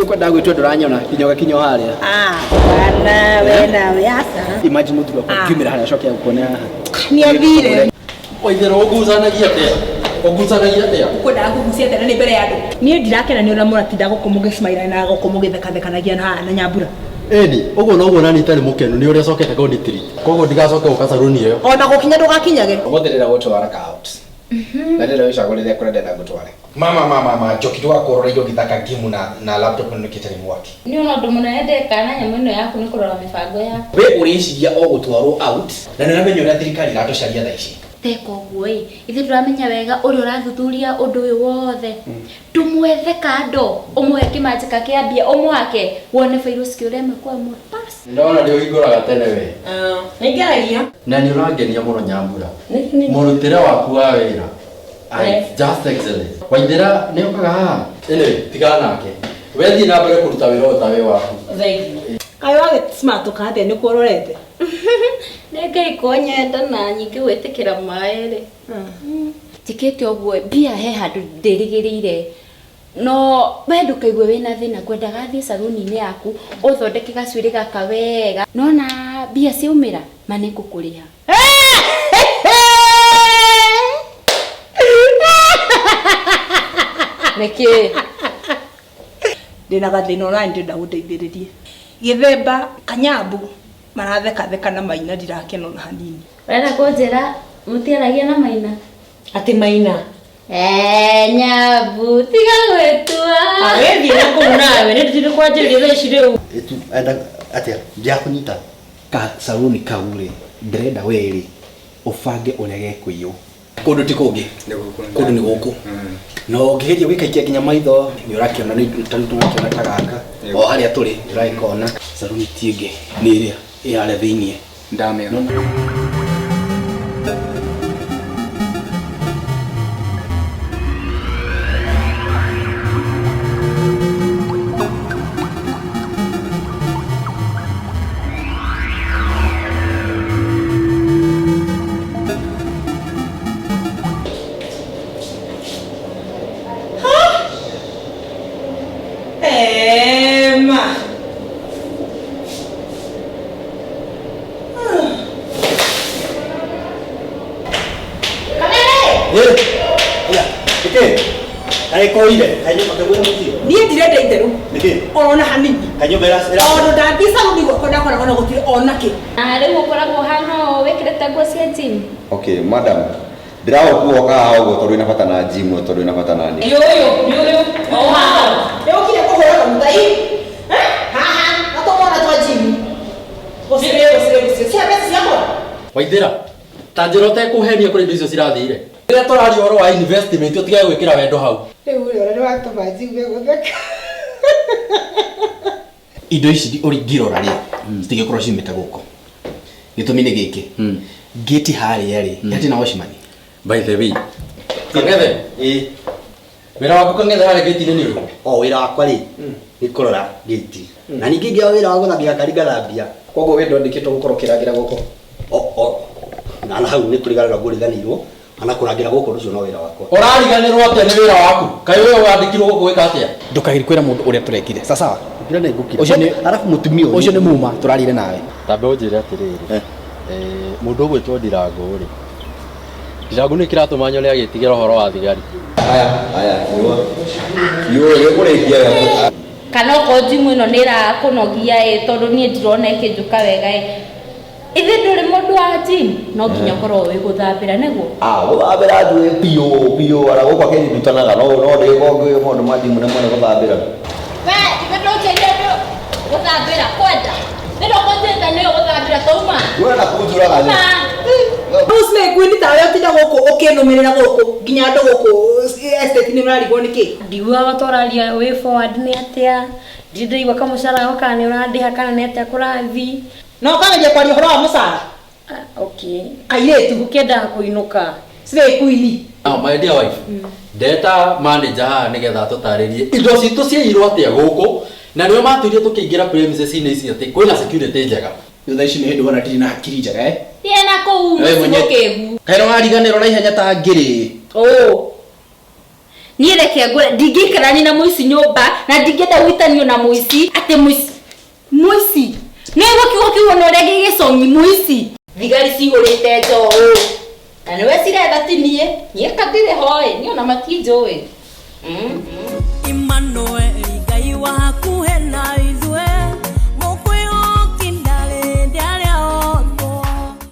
Ndigũkwenda gwĩtua ndũranyona nginya ũgakinya o harĩa. Ah, bana we nawe aca. Imagine mũthuri wakwa Ah. ngiumĩra harĩa acoke agũkuone haha. Nĩ athire. Waithera ũgucanagia atĩa? Ũgucanagia atĩa? Kwendaga kũgucia atĩa na nĩ mbere ya andũ. Niĩ ndirakena nĩ ũrĩa mũratinda gũkũ mũgĩcmaira na gũkũ mũgĩthekathekanagia na na Nyambura. Ĩni, ũguo noguo nani itarĩ mũkenu nĩ ũrĩa ũcokete kũnditreat. Koguo ndigacoke gũka saruni ĩyo. Ona gũkinya ndũgakinyage. Ũmũthĩ ndĩrenda gũtwara ka out. Na ndĩrenda wĩcagũrĩre kũrĩa ndĩrenda ngũtware. Mama mama mama Njoki ndũgakorwo ũraigua ũgĩthaka game na na laptop ĩno nĩkĩte nĩ mwaki. Niĩ ona ũndũ mũnene ndeka na nyamũ ĩno yaku nĩ kũrora mĩbango yaku. We ũreciria o gũtwarwo out na nĩ ũramenya ũrĩa thirikari iratũcaria thaa ici. Teka ũguo ĩ, ithuĩ tũramenya wega ũrĩa ũrathuthuria ũndũ ũyũ wothe. Tũmwethe kando, ũmũhe kĩmanjĩka kĩa mbia, ũmũhake, wone bairũ cikĩũra ĩmwe kwa ĩmwe. Bas. Ndona nĩ ũhingũraga tene we. Nĩ ngeragia. Na nĩ ũrangenia mũno Nyambura. Mũrutĩre waku wa wĩra. I just excellent. Waithera nĩ okaga haha. Anyway, tigana nake. We thiĩ na mbere kũruta wĩra ũyũ ta wĩ waku. Kaĩ wagĩ smart ũka atĩa nĩ kũrorete? Nĩ Ngai kũnyenda na nyingĩ gwĩtĩkĩra maĩ rĩ. Njĩkĩte ũguo mbia he handũ ndĩrĩgĩrĩire no we ndũkaigue wĩna thĩna ngwendaga thiĩ saruni-inĩ yaku ũthondeke gacuĩrĩ gaka wega nona mbia ciaumĩra ma nĩ ngũkũrĩha. Nĩkĩ? Ndĩna gathĩna ona ndĩrenda gũteithĩrĩrie. Gĩthemba Kanyambu marathekatheka na Maina ndirakena ona hanini. Ũrenda kũnjĩra mũtiaragia na Maina? Atĩ Maina. Eh, Nyambu, tiga gwĩtua. Wĩthiĩ na kũu nawe nĩ tũthiĩ kwanjĩrĩria thaa ici rĩu. Ĩtu enda atĩa ndiakũnyita. Ka saruni kau rĩ, ndĩrenda we rĩ ũbange ũrĩa gekũiywo. Kũndũ ti kũngĩ, kũndũ nĩ gũkũ. Na ũngĩgeria gwĩkaikia nginya maitho nĩ ũrakĩona nĩ ta rĩu tũrakĩona ta gaka. O harĩa tũrĩ nĩ ũragĩkona. Saruni ti ĩngĩ nĩ ĩrĩa ĩ harĩa thĩiniĩ. Ndamĩona. Ema. Nĩkĩ? Kaĩ koire? Kaĩ nyũmba kaĩ mũciĩ? Niĩ ndirenda itherũ. Nĩkĩ? Ona hanini. Kaĩ nyũmba ĩra Tondũ ndathiĩ saruni gwakwa ndakoraga ona gũtirĩ ona kĩ. Na rĩu ũkoragwo ũhana ũũ wĩkĩrĩte nguo cia gym. Okay, madam. Ndĩragũkua ũka haha ũguo tondũ wĩna bata na gym no tondũ wĩna bata na niĩ. Nĩ ũyũ, nĩ ũyũ. O haha. Nĩ ũkire kũhũraga mũthai. Haha, na tũmwana twa gym. Gũcirĩ, gũcirĩ, gũcirĩ. Cia mbeca ciakwa. Waithera, ta njĩra ũtekũhenia kũrĩa indo icio cirathire. Rĩrĩa tũraria ũhoro wa investment ũtigage gwĩkĩra wendo hau. Rĩu ũrĩa ũrĩa nĩwatũma njigue gũtheka. Indo ici ũrĩ ngirora rĩ, citingĩkorwo ciumĩte gũkũ. Gĩtũmi nĩ gĩkĩ. Gate harĩa rĩ, hatirĩ na watchman. By the way, Kang'ethe, Ĩĩ. wĩra waku Kang'ethe harĩa gate-inĩ nĩ ũrĩkũ? O wĩra wakwa rĩ nĩ kũrora gate. Na ningĩ ingĩaga wĩra wa gũthambia ngari ngathambia. Koguo we ndwandĩkĩtwo gũkorwo ũkĩrangĩra gũkũ. O o na na hau nĩ kũriganĩrwo ngũriganĩirwo ana kũrangĩra gũkũ ũcio no wĩra wakwa. Ũrariganĩrwo atĩa nĩ wĩra waku? Kaĩ wewe wandĩkirwo gũkũ gwĩka atĩa? Ndũkagerie kwĩra mũndũ ũrĩa tũrekire. Sawa sawa. Ngũkira nĩ ngũkira. Ũcio nĩ Arabu mũtumia ũyũ. Ũcio nĩ muma tũrarire nawe. Tambe ũnjĩre atĩrĩrĩ. Eh. Mũndũ ũgwĩtwo Ndirangũ rĩ. Ndirangũ nĩ kĩratũma nyone agĩtigĩra ũhoro wa thigari. Haya, haya, yũa. Yũa gĩkũrĩkia wega. Kana okorwo gym ĩno nĩ ĩrakũnogia ĩ tondũ niĩ ndirona ĩkĩnjũka wega ĩ. Ithe ndũrĩ mũndũ wa gym no nginya ũkorwo ũĩ gũthambĩra nĩguo. Ah, gũthambĩra njuĩ biũ biũ ona gũkũ akĩni ndutanaga no no ndĩgĩkorwo ngĩũĩ maũndũ ma gym nĩ mwene gũthambĩra. We ithe ndũnjĩrire ndũ gũthambĩra kwenda. Nĩ ndũkũnjĩrĩte nĩ ũgũthambĩra tauma. Ũrenda kũnjũraga nĩ. Rĩu Slay Queen tawe ũtinda gũkũ ũkĩnũmĩrĩra gũkũ nginya andũ gũkũ estate nĩ mararigwo nĩkĩ? Ndiguaga tũraria way forward nĩ atĩa. Ndirĩ ndĩraigua kamũcara gakwa kana nĩ ũrandĩha kana nĩ atĩa kũrathiĩ. Na ũkageria kwaria ũhoro wa mũcara. Ah, okay. Kairĩtu. Ngũkĩendaga kũinũka. Slay Queen. Now, my dear wife, ndeta manager haha nĩgetha atũtarĩrie indo citũ ciairwo atĩa gũkũ na nĩo matwĩrire tũkĩingĩra premises-inĩ ici atĩ kwĩna security njega. Rĩu thaa ici nĩ hĩndĩ wona ndirĩ na hakiri njega eh. Thiĩ na kũu Wewe mũciĩ mwenye- mũkĩgu. Kaĩ nĩwariganĩrwo na ihenya ta ngĩrĩ. Ũũ. Niĩ reke ngwĩre ndingĩikarania na mũici nyũmba na ndingĩenda gũitanio na mũici atĩ mũici mũici nĩ gũkiugo kiugo na ũrĩa gĩgĩcongi mũici thigari cihũrĩte njoũ na nĩwe ciretha ti niĩ niĩ kandirĩ hoe niĩ ona matinjũĩ. Emmanuel Ngai wa hakuhĩ nawe.